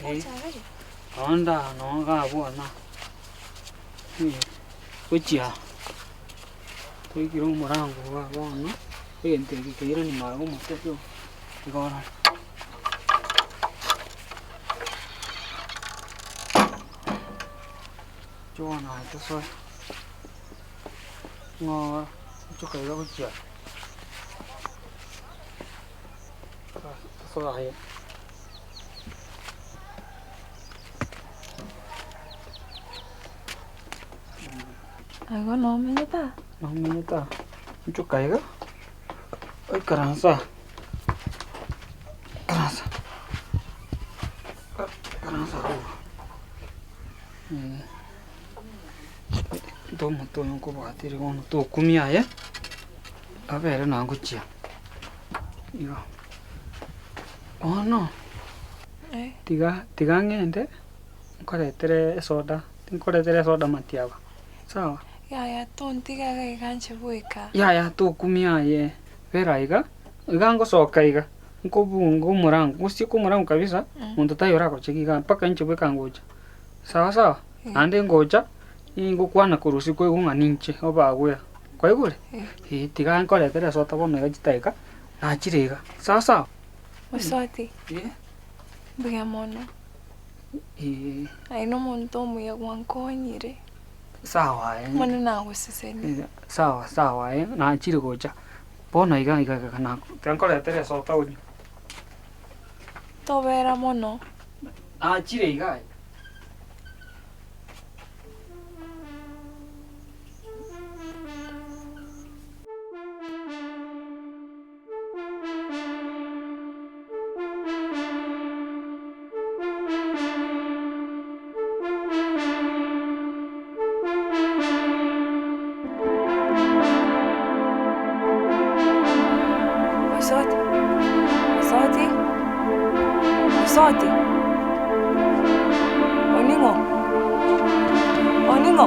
Eh, noo ndaa noo iga abwo ona, gochia twaikire omorango iga bono, egento eke keirani magega omote pi iga orore. Inche bono aye tosoe, ng'ora ochoka iga gochia tosoe aye. Igo nomenyete aa? Nomenyete aa, inchoka iga, oikaranse aa, ikaransa, ikaransa agwo, Into omote oyo nkobwatire bono tokumia aye, abere nagochia, igo. Bono, tiga tiga ng'ende nkoretere esoda, nkoretere esoda matiaba, sawa? Yaya tontiga iga iga inche bweka. Yaya tokumia aye, bera iga, iga ngosoka iga, nkobunga omorango, ngosieka omorango kabisa, monto taiyo oragochegi igaa mpaka inche bweka ngocha, sawa sawa? Naende ngocha, ningokwana korwa isiko oigwe ng'a ninche obagwea, kwaigure? Eh, tiga nkoretere esoda bono iga chidakika, nachire iga, sawa sawa? Mosoti, Eh. mbuya mono. Eh. Aye nomonto omuya gwankonyire. Sawa aye. Bono nagosesenia. Sawa sawa aye, nachire gocha. Bono iga iga iga na tiga nkoretere esoda onywe. Tobera mono. Nachire iga aye. Mosoti, mosoti, mosoti, oning'o? Oning'o?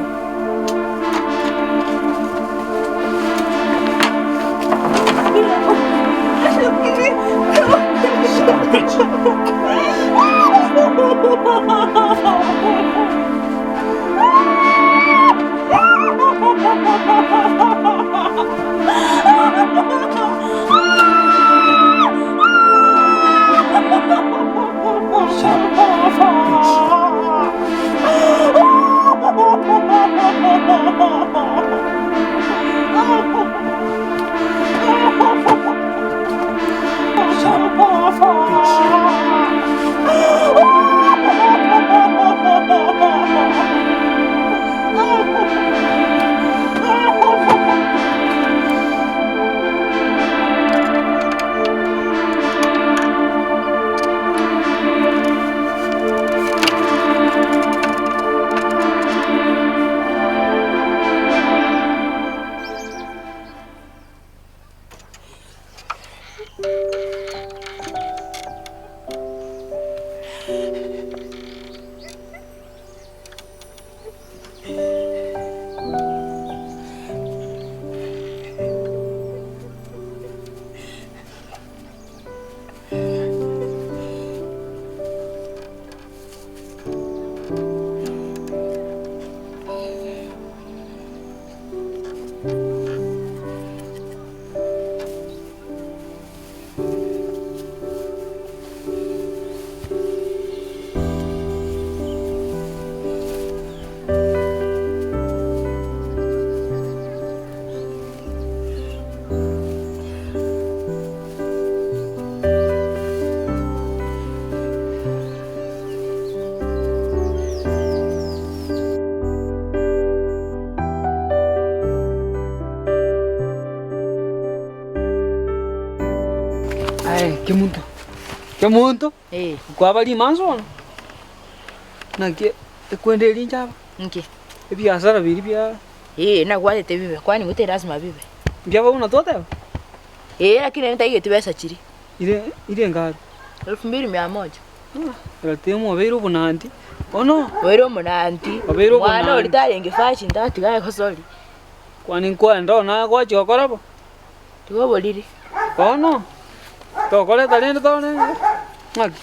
Aye kemunto, kemunto, Eh. kwaba rimansa bono? Naki ekwende rinche aba? Nki? Ebiasara biria bia. Eh, nagwatete bibe, kwani gose lazima bibe? Mbiaba buna twateba? Eh, lakini nere ntaigeti besa chiria. Ire ire engabi? Elfu mbili mia moja. Ratemo obeire obonanti, bono. Obeire omonanti, Obeire mwana oria obonanti. tarenge fashion tatiga egosori. Kwani nkwenda ona gwachia gokora bo? Tiga oboriri. Bono, tokoreta rende tore ng'aki?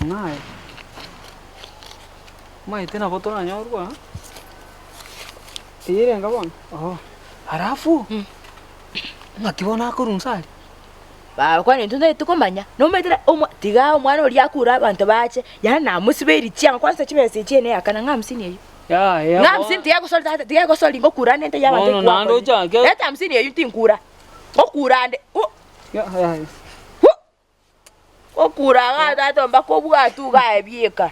Ng'aye. Omanyete nabo toranyorwa aa, eyio erenga bono? Oo. Alafu, ng'aki bono akorwa inse aria? Baba kwani intwe ntari komanya, nomanyete na omwa tiga omwana oria akure abanto bache, yaani namosibeiri chianga kwanza chibesa echi ene yakana ng'a hamsini eyio. Yaya Ng'a hamsini tiga gosori tata tiga gosori ngokura ande ntaiyo abanto Bono naende ekwakorire. ochake- Leta hamsini eyio tinkura, ngokura ande hu Yaya. hu ngokura igaa tata mpaka obwatwe igaa ebieka.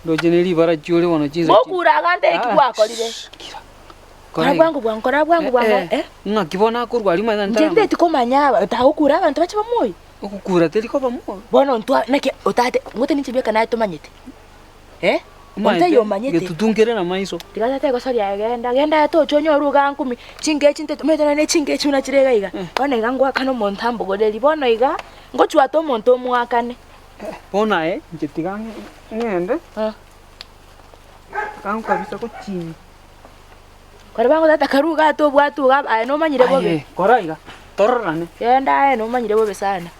Ndoche ne ribara chiore bono chinsa chi. Ngokura igaa ntaiyo eki gwakorire. Kira. Kora bwango bwango kora bwango bwango eh. Ng'aki bono akorwa aria omanyete Inche ntarama. nteti komanya aba tagokura abanto bache bamoe. Ogokura teri koba moyo. Bono intwe naki otate ngote ninche bieka naye tomanyete eh, Omanyete ontaiyo omanyete. getutu nkere na maiso. Tiga tata egosoria aye genda, genda aye tocha onyore igaa nkumi, chingechi ntete omanyete nonye ne chingechi buna chire iga iga, bono iga ngoakana omonto ambogoreri, bono iga, ngochwate omonto omoakane. Bono aye inche tiga ng'ende, tiga nkobisa gochii. Kore bwango tata karue igaa tobwate igaa aye nomanyire bobe. Aye kora iga, tororane. Genda aye nomanyire bobe sana.